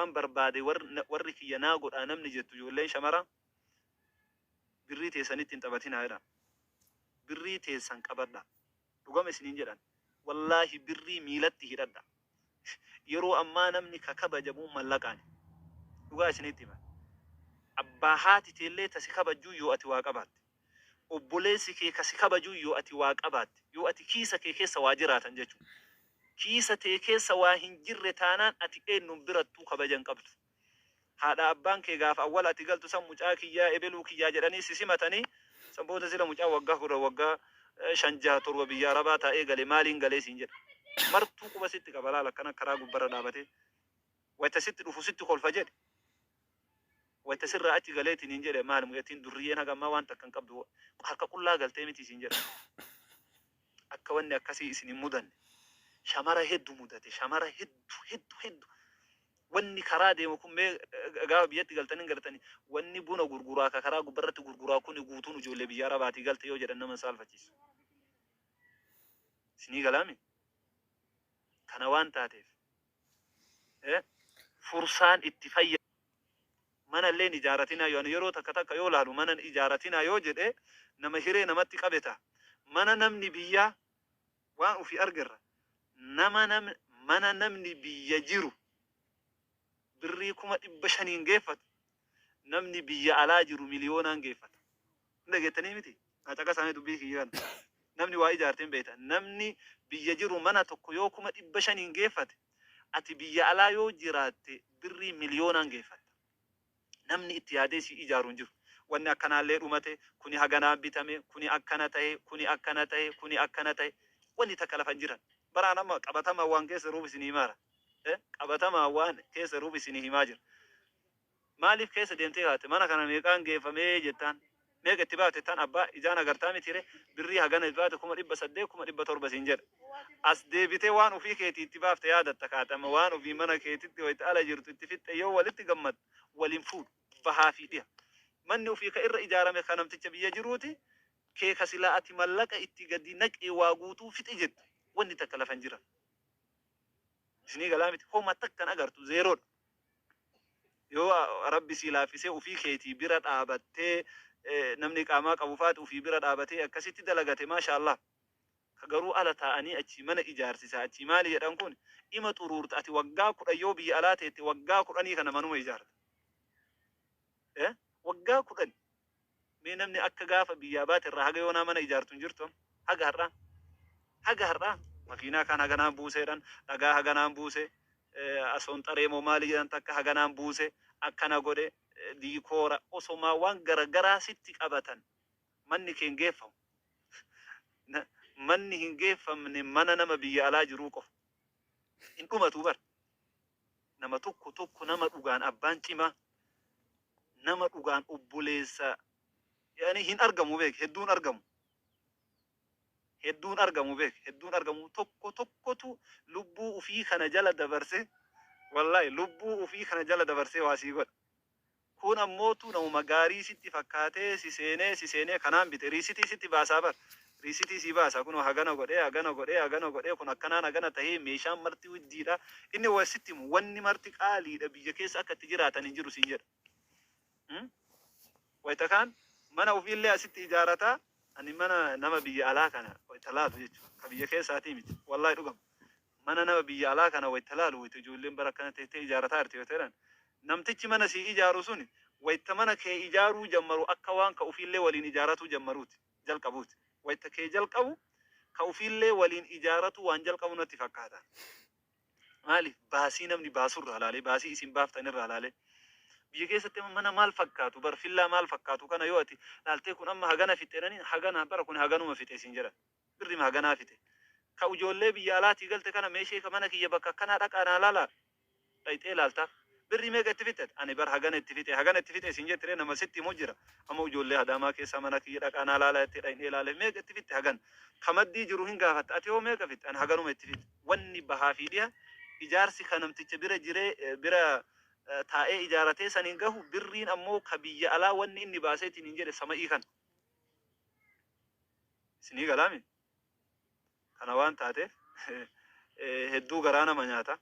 Waan barbaade warri kiyya naa godhaa namni jettu, ijoolleen shamara birrii teessanitti hin taphatinaa jedha. Birrii teessan qabadha. Dhugama isiniin jedhan. Wallaahi, birrii miilatti hidhadha. Yeroo ammaa namni ka kabajamu mallaqaani. Dhugaa isinitti hima. Abbaa haati teellee tasi kabajjuu yoo ati waa qabaatte. Obboleessi kee kasi kabajuu yoo ati waa qabaatte. Yoo ati kiisa kee keessa waa jiraatan jechuudha. Kiisa tee keessa waa hin jirre taanaan, ati eenyuun birattuu kabaja hin qabdu. Haadha abbaan kee gaafa awwala ati galtu san mucaa kiyyaa, ebeluu kiyyaa jedhanii si simatanii, san booda sila mucaa waggaa 10, waggaa 5, 6, 7 biyya arabaa taa'ee gale maaliin galee siin jedha. Martuu quba sitti qaba, laala, akkana karaa gubbarra dhaabatee. Wayita sitti dhufu sitti kolfa jedhe. Wayita sirraa achi galeetiin hin jedhe, maali mucattiin durriyyeen haga ammaa waan takka hin qabdu, harka qullaa galtee miti siin jedha. Akka wanni akkasii isin hin mudanne. Shamara heddu mudate, shamara heddu, heddu, heddu. Wanni karaa deemu kun, mee gaafa biyyatti galtanii galtanii, wanni buna gurguraa ka karaa gubbarratti gurguraa kuni guutuun ijoollee biyya arabaatii galte yoo jedhan nama hin saalfachiisu. Isinii galaami? Kana waan taateef fursaan itti fayyada. Mana illee hin ijaaratinaa. Yoo ani yeroo takka takka yoo laalu, mana hin ijaaratinaa yoo jedhe, nama hiree namatti qabe ta'a. Mana namni biyyaa waan ofii argerra. Nama nam mana namni biyya jiru birrii 500,000 geeffatu, namni biyya alaa jiru miliyoonaan geeffata. Hin dhageettanii miti? Naa caqasaanii dubbii kiyya kana. Namni waa ijaarte hin beekta. Namni biyya jiru mana tokko yoo 500,000 geeffate, ati biyya alaa yoo jiraatte birrii miliyoonaan geeffatta. Namni itti yaadee si ijaaru hin jiru. Wanni akkanaallee dhumate, kuni haganaan bitame, kuni akkana ta'e, kuni akkana ta'e, kuni akkana ta'e. Wanni takka lafa hin jiran. Baraan amma qabatamaa waan keessa jiruuf isinii himaara. Qabatamaa waan keessa jiruuf isinii himaa jira. Maaliif keessa deemtee kaate, mana kana meeqaan geeffamee jettaan, meeqa itti baate jettaan, abbaa ijaan agartaa miti ree, birrii hagana itti baate, 800,000, 700,000 siin jedha. As deebitee waan ofii keetii itti baafte yaadatta kaate, amma waan ofii mana keetitti wayita ala jirtu itti fixxe yoo walitti gammaddu waliin fuudhu bahaa fi dhiha. Manni ofii ka irra ijaarame ka namticha biyya jiruuti, kee ka silaa ati mallaqa itti gadi naqee waa guutuu fixe jettu wanni takka lafa hin jiran. Isinii galaa miti? Homa takkan agartu, zeeroodha. Yoo Rabbi sii laaffisee ufii keetii bira dhaabattee, namni qaamaa qabu faati ufii bira dhaabatee akkasitti dalagate, maasha Allah. Ka garuu ala taa'anii achii mana ijaarsisa, achii maali jedhan, kun ima xuruurta. Ati waggaa 10 yoo biyya alaa teette, waggaa 10 kana manuma ijaarta. Waggaa 10 mee namni akka gaafa biyyaa baate irraa haga yoonaa mana ijaartu hin jirtu. Haga har'aa, haga har'aa makiinaa kaan haganaan buuseedhaan, dhagaa haganaan buuse, asoon xaree moo maali jedhan takka haganaan buuse, akkana godhe, diikoora osomaa waan garagaraa sitti qabatan manni kee hin geeffamu. Manni hin geeffamne mana nama biyya alaa jiruu qofa. Hin dhumatu bar. Nama tokko tokko, nama dhugaan abbaan cimaa, nama dhugaan obboleessa yani hin argamu, beek, hedduun argamu. Hedduun argamu, beek, hedduun argamu. Tokko tokkotu lubbuu ufii kana jala dabarse, wallahi, lubbuu ufii kana jala dabarsee waa sii godha. Kun ammootu namuma gaarii sitti fakkaatee si seenee, si seenee kanaan bite, riisitii sitti baasaa bar. Riisitii sii baasa, kun hagana godhee, hagana godhee, hagana godhee, kun akkanaan hagana tahee, meeshaan marti widdiidha. Inni waa sitti himu, wanni marti qaaliidha, biyya keessa akka itti jiraatan hin jiru siin jedha. Wayita kaan mana ofiillee asitti ijaarataa. Ani mana nama biyya alaa kana wayita laalu jechuudha. Ka biyya keessaatii miti. Wallaahi, dhugama. Mana nama biyya alaa kana wayita laalu, wayita ijoolleen bara akkana teettee ijaarataa jirti yoo ta'an, namtichi mana sii ijaaru suni wayita mana kee ijaaruu jammaru akka waan ka ofiillee waliin ijaaratuu jammaruuti, jalqabuuti. Wayita kee jalqabu ka ofiillee waliin ijaaratu waan jalqabu natti fakkaata. Maaliif? Baasii namni baasurraa laalee, baasii isin baaftanirraa laalee. Biyya keessatti amma mana maal fakkaatu bar, fillaa maal fakkaatu kana yoo ati laaltee, kun amma hagana fixe jedhanii, hagana bara kun haganuma fixe isin jedhan. Birrima haganaa fixe. Ka ijoollee biyya alaatii galte kana, meeshee ka mana kiyya bakka akkanaa dhaqaa naa laalaa. Dhayxee laaltaaf. Birrii meeqa itti fixe? Ani bar hagana itti fixe, hagana itti fixe isin jettiree, nama sitti himu jira. Amma ijoollee Adaamaa keessaa mana kiyya dhaqaa naa laalaa jettee dhayxee laale, meeqa itti fixe? Hagana. Ka maddii jiru hin gaafatta. Ati hoo meeqa fixe? Ani haganuma itti fixe. Wanni bahaa fi dhiha ijaarsi ka namticha bira jiree bira taa'ee ijaaratee san hin gahu, birriin ammoo ka biyya alaa wanni inni baaseetiin hin jedhe sama'ii kana. Isinii galaami? Kana waan taateef hedduu garaa nama nyaata.